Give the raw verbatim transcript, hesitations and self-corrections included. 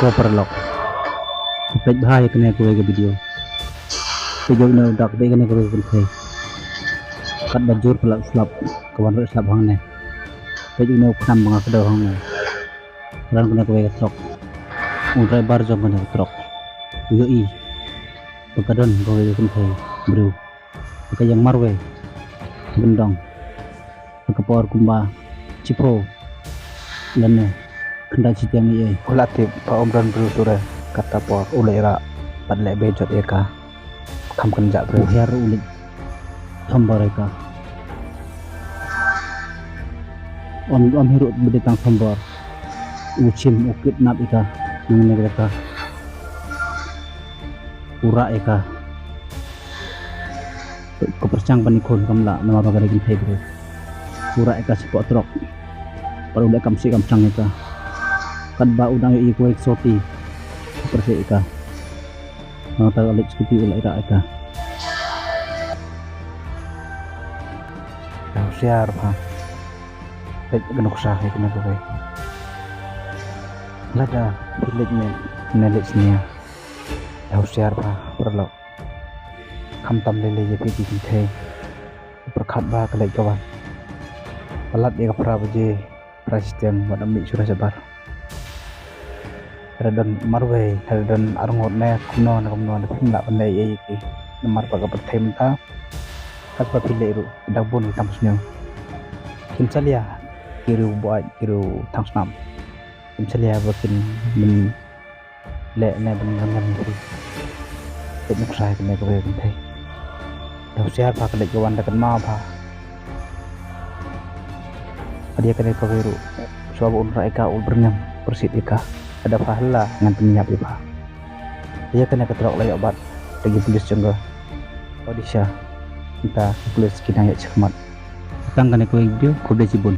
Ko paralok, peit bha ïa kane kawei ka video. Peit ïa une u dak, peit kane kawei ka kynthei. Katba jur palat slap, ka wan ruh slap hangne. Peit une u khnam ba nga kdew hangne. Ran kane kawei ka trok. U driver jong kane ka trok u ïohi ba ka don kawei ka kynthei briew ba ka ïeng marwei ha kyndong ha ka por kumba shiphew lane khyndai shiteng eiei. U la tip ba um don briew shuh re, kata por u leit rah bad leit beh jot ïa ka. Kham kynjah briew. U hiar u leit thombor ïa ka. Ym, ym hi ruh ba dei tang thombor. U shim, u kidnap ïa ka. Nangne ka, u rah ïa ka. Ka pyrshang ban ïakhun kam lah namar ba ka dei kynthei briew. U rah ïa ka shapoh trok. Bad u leh kam sih kam shang ïa ka. Katba u dang ïohi kawei ka soti, u pyrshah ïa ka. Nangta u leit sha kti u leit rah ïa ka. Husiar bha. Leit ka nuksa ïa kane kawei. Lada phi leit ne, ne leit snia. Husiar bha paralok. Khamtam lei lei ïa phi ki kynthei. Pyrkhat bha ka leit ka wan. Palat ïa ka phra baje, phra shiteng bad ym mih shuh shabar. Lada don marwei, lada don arngut ne kumno ne kumno ne phim lah ban leh ei ei ïa ki. Namar ba ka pyrthei mynta katba phi leit ruh da bun ki tang sniew. Kim salia ki riew buaid, ki riew tang snam. Kim salia ba kin leh ne ban rangem ïa phi. Peit nuksa ïa kane kawei ka kynthei. Da husiar bha ka leit ka wan, da kynmaw bha. Bad ïa kane kawei ruh, shuwa ba un rah ïa ka, un byrngem pyrshit ïa ka. Lada pha hla ngan pynïap ïa pha. Ïa kane ka trok la ïoh bat da ki pulit jong ka Odisha. Mynta ki pulit ki dang ïaid shakhmat. Tang kane kawei ka video, khublei shibun.